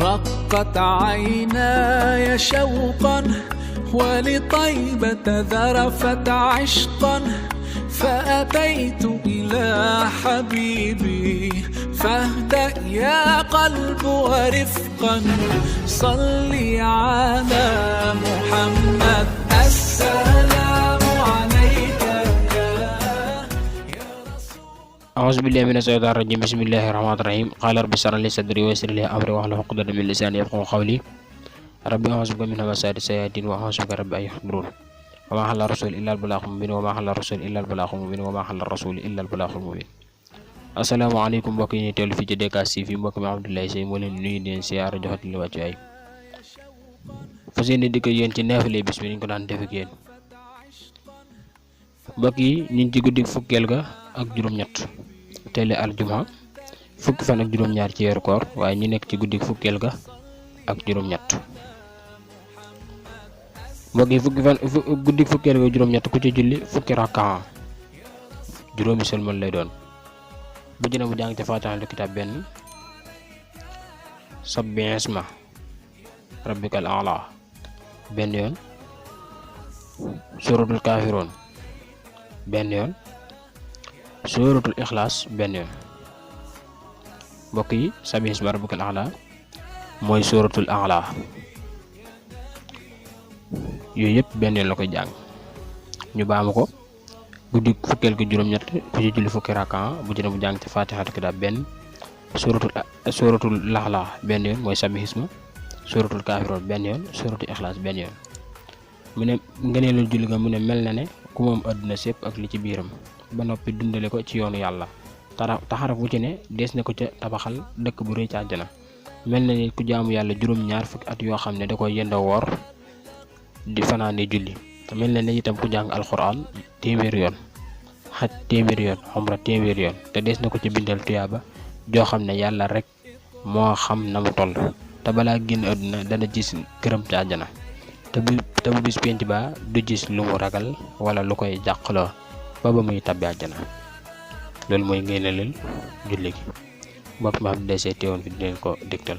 رقت عيناي شوقا ولطيبة ذرفت عشقا فأتيت إلى حبيبي فاهدأ يا قلب ورفقا صلي على محمد السلام عليك يا رسول. أعوذ بالله من الشيطان الرجيم. بسم الله الرحمن الرحيم. قال رب اشرح لي صدري ويسر لي أمري واحلل عقدة من لساني يفقهوا قولي. ربي أعوذ بك من همزات الشياطين وأعوذ بك رب أن يحضرون. وما حل الرسول إلا البلاغ المبين وما حل الرسول إلا البلاغ المبين وما حل الرسول إلا البلاغ المبين. asalaamaaleykum mbokk yi ñuy teewlu fii ci DKS TV mbokk mi Abdoulaye Seye moo leen nuyu di leen siyaar joxati li wàccu ay fas yéene dikk yéen ci neefale bis bi ñu ko daan def ak yéen mbokk yi ñu ngi ci guddi fukkeel ga ak juróom-ñett teel aljuma fukki fan ak juróom-ñaar ci weeru koor waaye ñu nekk ci guddi fukkeel ga ak juróom-ñett mbokk yi guddi fukkeel ga juróom-ñett ku ci julli fukki rakkaa juróomi sëlmal lay doon. bu jëna mu jàng ci faatixatul kitaab benn sabbi isma rabbikal a'la benn yoon suratul kaafiroon benn yoon suratul ixlaas benn yoon mbokk yi sabbi isma rabbikal a'la mooy suratul a'la yooyu yëpp benn yoon la koy jàng ñu baamu ko guddi fukkeel gi juróom-ñett ku ci julli fukki rakka bu jëna bu jàng ci faatixatul kitaab benn suratul laxla benn yoon mooy sabbihisma suratul kaafiroon benn yoon suratul ixlaas benn yoon mu ne ngëneelul julli nga mu ne mel na ne ku moom àdduna sépp ak li ci biiram ba noppi dundale ko ci yoonu yàlla taxaraf bu ci ne dees na ko ca tabaxal dëkk bu rëy ci àjjana mel na ni ku jaamu yàlla juróom-ñaar fukki at yoo xam ne da koy yënda woor di fanaane julli mel na ne itam ku jàng alxuraan téeméeri yoon xaj téeméeri yoon xumra téeméeri yoon te des na ko ci bindal tuyaaba joo xam ne yàlla rek moo xam na mu toll te balaa génn àdduna dana gis këram ci àjjana te bu bis penc ba du gis lu mu ragal wala lu koy jàqloo ba muy tabbi àjjana loolu mooy ngeenalal julli gi mbokk ma xam desee teewoon fi di leen ko dégtal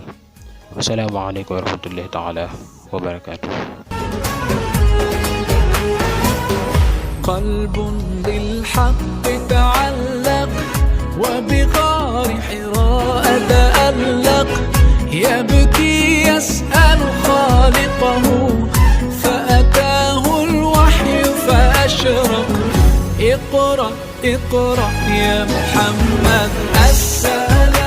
wasalaamaaleykum wa rahmatullahi taala wa barakaatu. قلب بالحق تعلق وبغار حراء تألق يبكي يسأل خالقه فأتاه الوحي فأشرق اقرأ اقرأ يا محمد السلام